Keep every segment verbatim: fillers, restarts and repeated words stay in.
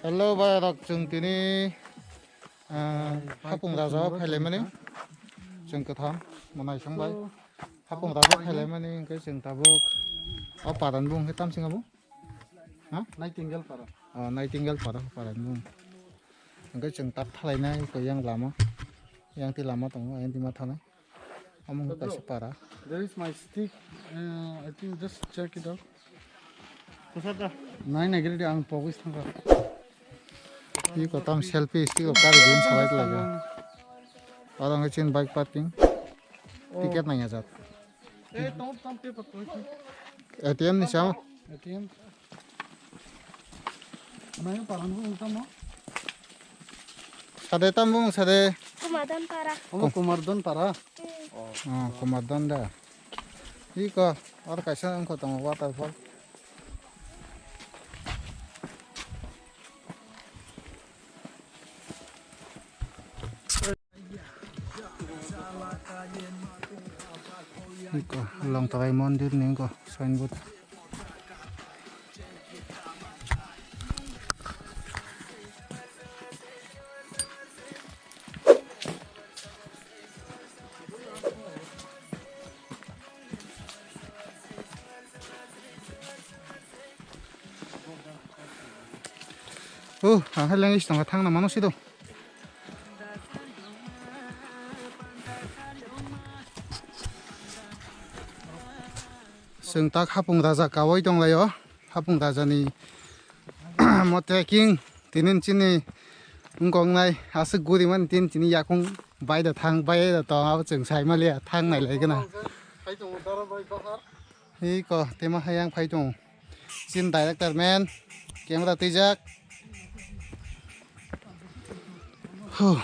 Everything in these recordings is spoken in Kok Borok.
Hello, bai rok, chwng tini, ah, hapung raja o phailaimani. Chwng kwtham, mwnai song bai. Hapung raja phailaimani, hwnkhe chwng tabuk o paran bung khe tamsing abo? Ha? Nightingale para. Oh, Nightingale para, paran bung. Hwnkhe chwng tak thalainai ko yang lama. Yang ti lama tongo, yang ti ma thanai. Omo wngkha kaisa para. There is my stick. Uh, I think just check it out. Nai nai giri ang pogis thangkha. Iko tam selfie stick o kari din salai laga. Oro wngkha chini bike parking. Oh. Ticket nang ya jat. Eh, tom tom pe pa koi. A T M ni samo. A T M. Nai paran bu tamo. Sade tam bung sade. Kumadan para. Omo Kumardon para. Hmm. Oh, Kumardon da. Iko, oro kaisa wngkha tongo waterfall. Iko, Longtarai mondir ni iko, signboard. Oh, ang hai lengis tongkha, thangna mano sido. Chwng tak hapung raja kawai tonglaio. Hapung raja ni mo trekking tinin chini wngkok nai aswk guri mani tin chini yakung bai da thang bai da tong abo chwng sai maliya thang nai lai gana. Iko tema hayang phai tong. Chin director man, camera twijak. Huh.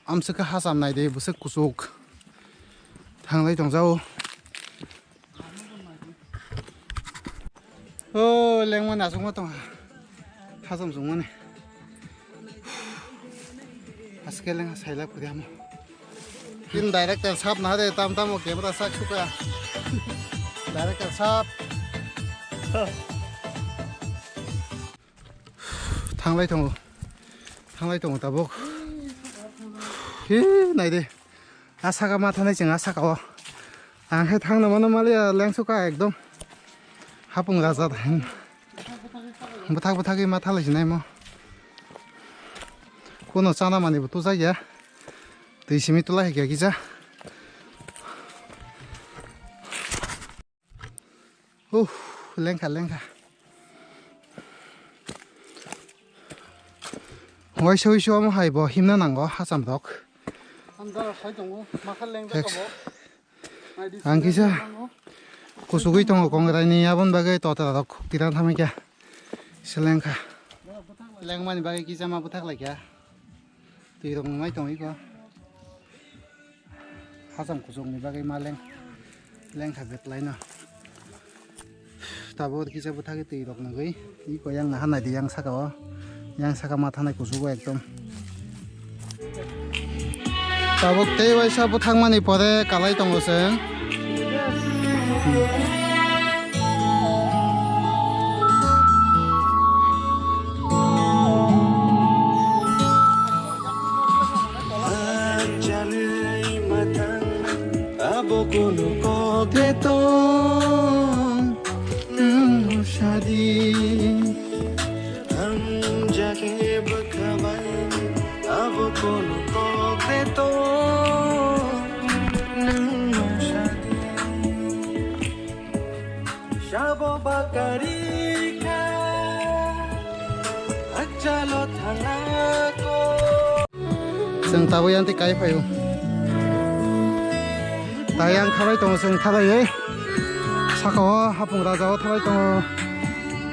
Amswk khe hacham nai de, bwswk kuchuk. Thanglai tongjao. O, lengmani achukma tongha. Hacham chukmani. Aske leng sailak kuri amo. Tin director sap na de tam tam o camera sak suka. Director sap. Thanglai tongo. Thanglai tongo tabuk. Hi, nai de. A saka ma thanai chwng a saka o. Ang khe thangna mano maliya lengsuka ekdom. Hapung raja thain. Bwthak bwthagwi ma thalai sinai mo. Kuno chana mani bo tujakya. Twi simi tulai kha kisa. Uh, lengkha, lengkha. Waisa waisa omo hai bo himna nango hacham rok. Hamda hai tongo, makha lengkha Thanks. Kabo. Ang kisa kuchugwi tongo kongrai ni aboni bagwi totra rok khuk tiran thamwi kha. Se lengkha. Lengmani bagwi kisa ma bwthak laikha. Twi rok nunglai tong iko. Hacham kuchukni bagwi ma leng, lengkha betlai no. Tabuk kisa bwthagwi twi rok nugwi iko yang naha naidi yang saka o. Yang saka ma thanai kuchugo ekdom. Tabuk tei waisa bwthakmani pore kalai tongo chwng. Abo kunu kok de tong, nwng no sadi. Hamjakhe bwkha bai, abo kunu kok de tong, nwng no sadi. Sabo bakari kha, achalo thangna ko. Chwng tabuk yang tei kai phaio. Tai yang thabai tongo chwng thabai, eh. Saka o hapung raja o thabai tongo.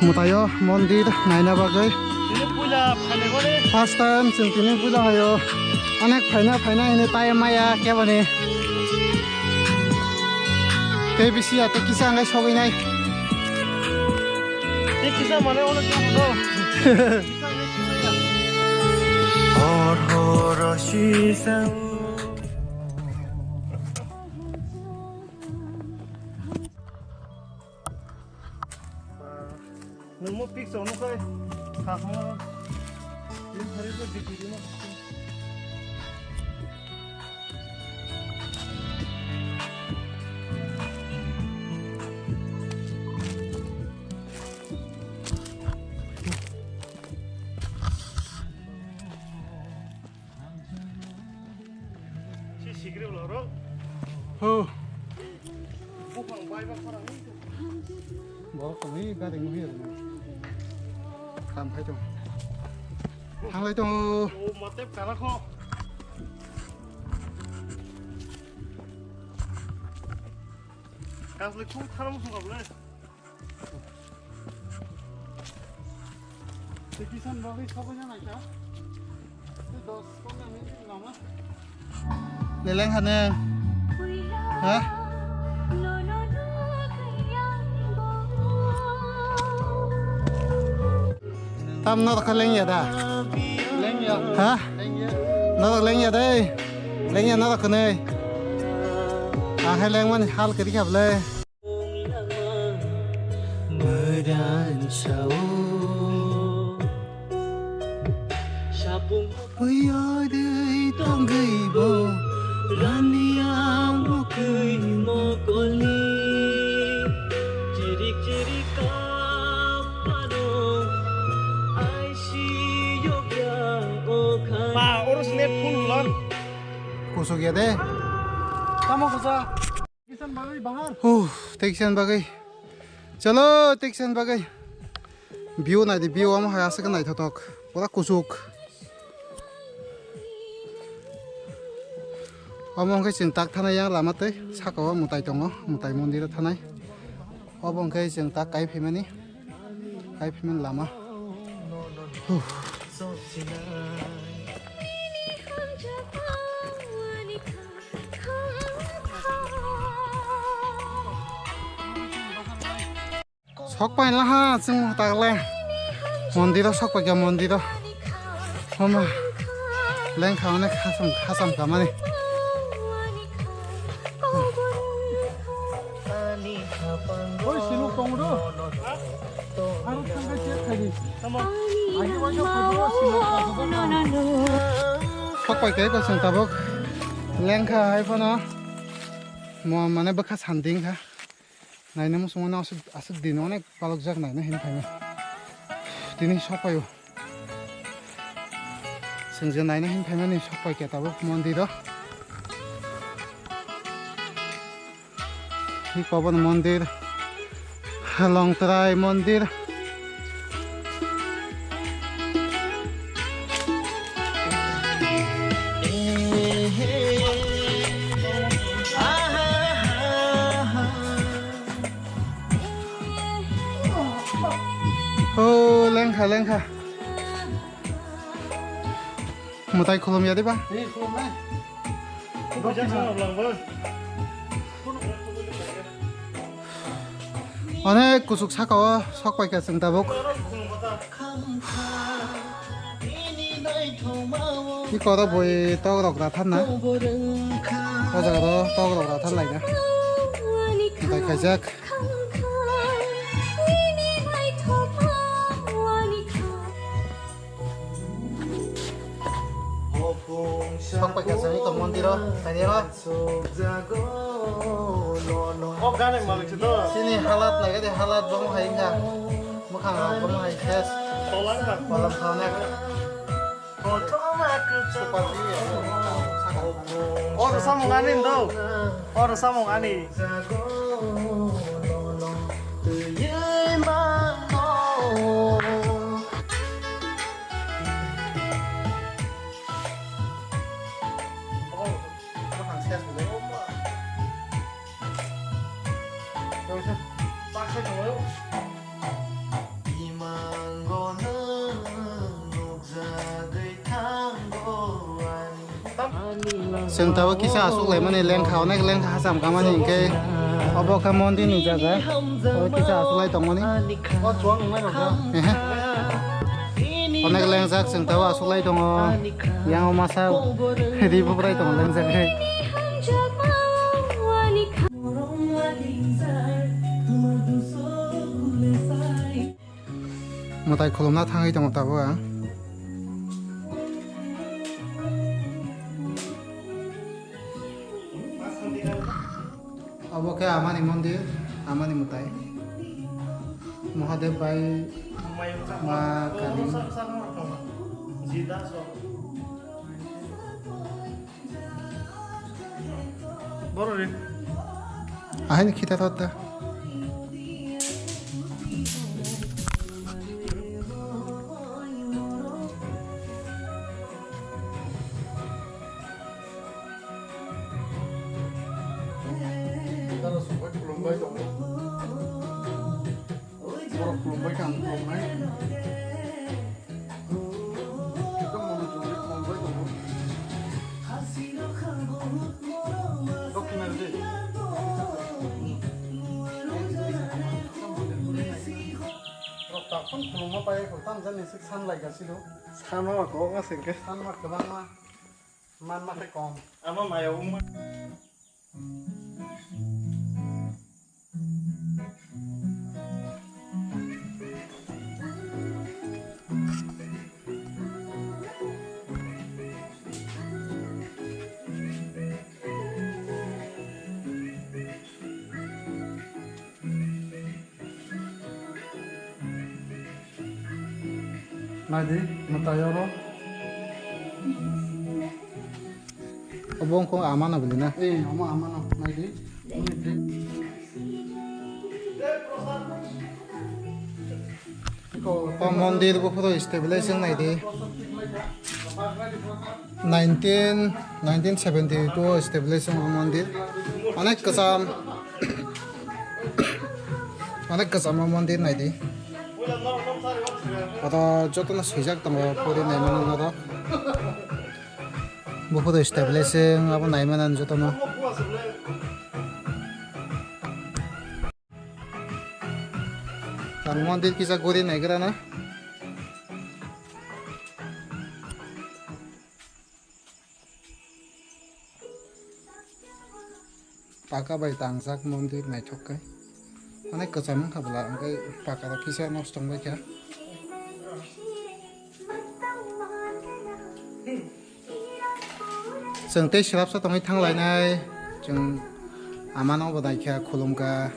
Mwtaio mondir naina bagwi. Tini puila phainai bole. First time chwng tini puila haio. Onek phaina phaina hini tai maya keboni. Tei bisi ya tei kisa angkai sogwi nai. Tei kisa mane ono kebo no. Hor hor sisa. Mo picture no kai. Ka khama. Din thari ko dikiri no. Si sigri ulo ro. Ho. Buphang bai ba khorang ni. Borok tongwi gari nugwi rw. Kam khai tong. Thanglai tong. O matep kana kho. Kas le khum tharam khum able. Kisan bagwi sabo jana ka. Dos pondro minute lama. Leleng hane. Ha? Tam norok khe lengya da? Lengya. Ha? Lengya. Norok lengya dei. Lengya norok khe nei. Ang hai lengmani hal kwrwi kha bwle. Mwran sao. Uyadei tongwi bo rani ang mukui mokolni. Chirik chirik kapano aisi yogya o khani. Pa, oro snap full lon. Kusuk ya de. Tamo kusa. Huh, tekisan bagwi. Chalo, tekisan bagwi. View nai di, view omo hai aswk naithothok. Pura kusuk. Omo hwnkhe chwng tak thanai yang lama tei saka o mwtai tongo, mwtai mondir o thanai. Obo hwnkhe chwng tak kai phaimani. Hai phimani lama. Huh. Sok pai laha chwng tagle. Mondiro sok pai kha mondiro. Homa. Lengkha onek khasam khasam kamani. Oi, siluk tongo do. Aro thangkhe check khaidi. Agi waisa photo siluk tongo do. Sok pai khe ko chwng tabuk. Lengkha hai phano. Mo mane bwkha sanding kha. Naina muchungmano aswk, aswk din onek palokjak naina hin phaima. Tini sok paio. Chwng je naina hin phaimani sok pai khe tabuk mondiro. Hi kobon mondir, Longtrai mondir. Oh, lengkha, lengkha. Mwtai khulum ya diba? Onek kuchuk saka o sok pai kha chwng tabuk. Ki koro boi tok rok ra thanna. O jaga ro tok rok ra than lai na. Mwtai khaijak. Sok pai kha chwng iko mondiro, tani o. O gana malik se to. Sini halat lage de, halat bong hai wngkha. Mwkhang rok bong hai ses. Tolang kha. Kolam kha onek. Super. Oro samung ani do. Oro samung ani. Chwng tabuk kisa aswk laimani lengkha, onek lengkha hacham kamani hinkhe obo khe mondir ni jaga, obo kisa aswk lai tongmani. Ehe. Onek lengjak chwng tabuk aswk lai tongo. Yang o masa ri bubrai tongo lengjak hai. Mwtai khulumna thangwi tongo tabuk ang. Obo khe amani mondir, amani mwtai. Mahadev bai ma kali. Borok ri. Ahai ni khita thot da. Borok khulumbai kha, ang khulumnai. Ekdom monojogwi khulumbai tongo. Dokkina rwdi. Rok takhon khulumma pai kho, tamjani sik san lai gasilo. Sanma kok asengke. Sanma kwbangma. Manma khe kom. Ama maya wngma. Naidi, mwtai oro. Obo wngkha amano bwlwi na? Eh, omo amano, naidi. O mondir buphuru stabilization naidi. Nineteen, nineteen seventy-two o stabilization o mondir. Onek kwcham, onek kwcham o mondir naidi. Oro jotono swijak tongo, pori naimano norok. Buphuru stabilization abo naimano jotono. Ang mondir kisa guri naigra na. Paka bai tangjak mondir naithok khe. Onek kwcham wngkha bwla, hwnkhe paka rok kisa nosto wngbaikha. Chwng tei swrapsa tongwi thanglainai, chwng amano bo naikha, khulumkha.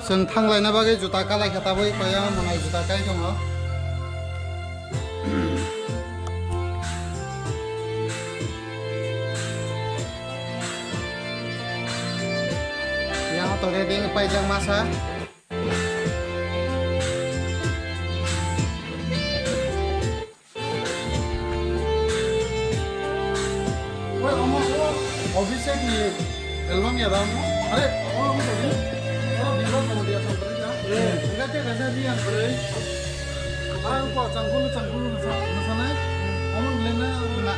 Chwng thanglaina bagwi juta kalaikha, tabwi koya mwnai juta kai tongo. Yang to ready paijak masa. Oi, omo, o, Abhishek ni album ya da mo? Are, o, omo to ni? O, Bimba Kamodia song tadi ya? Eh. Enggak, dia kasa dia. Are. Ah, ko changkulu, changkulu nasa, nasa nai. Omo lena, na.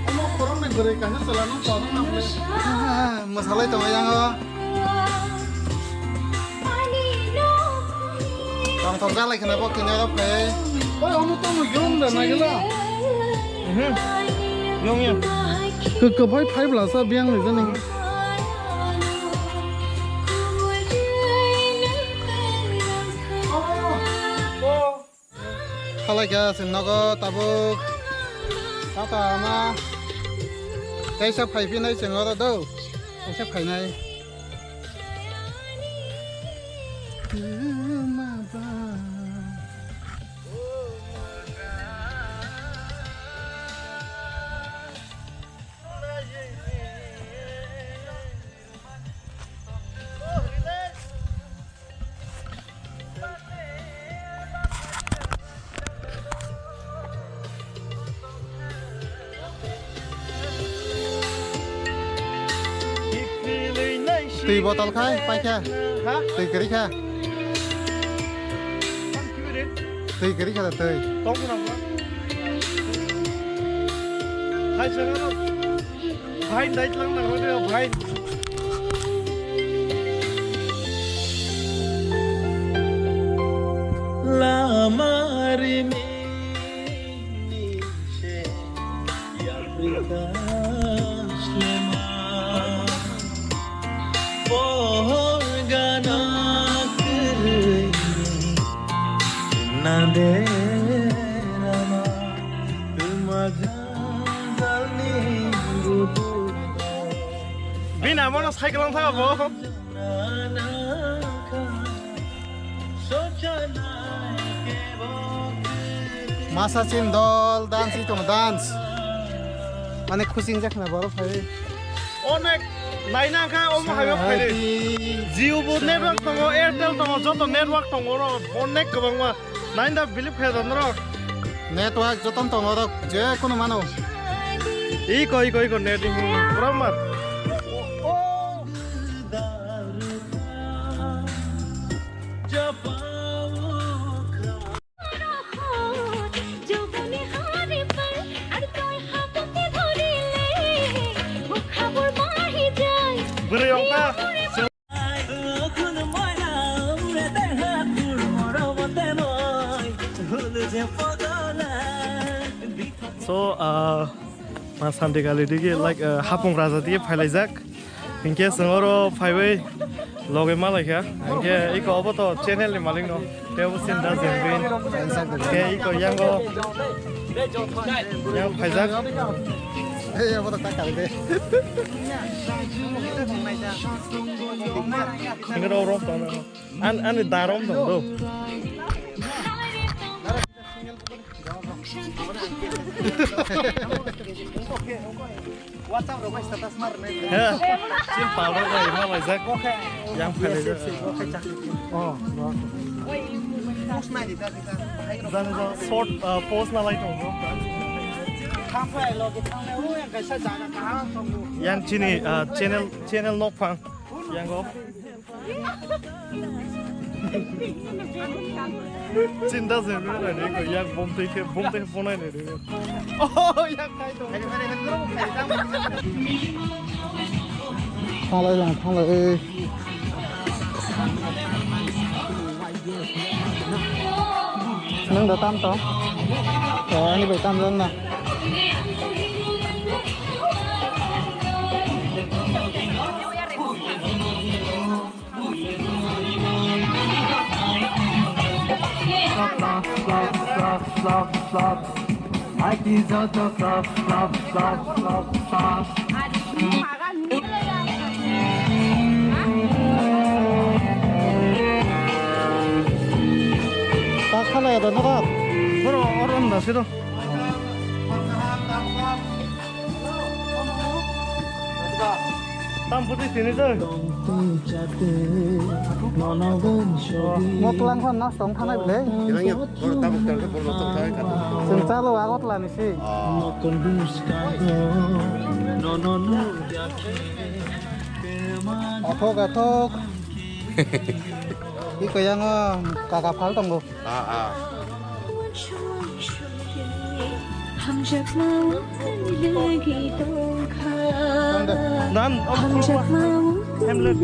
Omo korong ni gori kanya selano, korong na mule. Ah, masalai tong yang o. Tongthok jalai khna bo kini oro phai. Oi, omo tongmo yong da nagila. Mhm. Yong yong. Ke ke phai phai bla sa biang ni jani. Khalai kha chwng nogo tabuk. Tata ama. Kaisa phai phinai chwng oro do. Kaisa phainai. Twi botol khai paikha. Ha? Twi kwrwi kha. Twi kwrwi kha da twi. Tong khna ba? Hai chwng ano. Bhai dai tlang na ro bhai. Lama rimini se yaprika slema. Pohor Bini amono cycle wng thang abo. Masa chin dol dance i tongo, dance. Mane khusing jak na borok phai. Onek naina kha omo hayo phai. Jio bo network tongo, Airtel tongo, joto network tongo oro, onek kwbangma. Nainda bilip khe da norok. Network joton tongo rok, je kono mano. Iko, iko, iko, net iko. Pura mat. Bwrwi ongkha. So, uh, ma Sandi Gali digi, like, uh, Hapung Raja digi phailaijak. Hinkhe chwng oro phaiwi logwi malaikha. Hinkhe iko obo to channel ni malik no. Tei obo sin da Jengrin. Tei iko yango. Yang phaijak. Hey, obo to kakal de. Hinkhe oro tong. An, ani darom dong do. WhatsApp rok bai status mar nai. He, chin palo bai ma bai jak. Yang phalai jak. Oh, no. Post nai di ta di ta. Jani jani short, uh, post na lai tong. Kham phai lo ki thang nai o yang kaisa jaga kaham tong. Yang chini, uh, channel, channel nok phang. Yang go. Chinta se me na ni ko yak bom te ke bom te bonai ne re. Oh, yak kai to. Thalai lang, thalai. Nang da tam to. Eh, ani bai tam lang na. Tak khala ya da nokar. Boro orom da siro. Tam putih sini tuh. Moklang khan nas tong thanai bile. Kirang ya, boro tabuk tang, boro tong tang kan. Sengchalo agot lani si. Athok, athok. Iko yango kaka phal tongo. Ah, ah. Dan, oh, hamlet.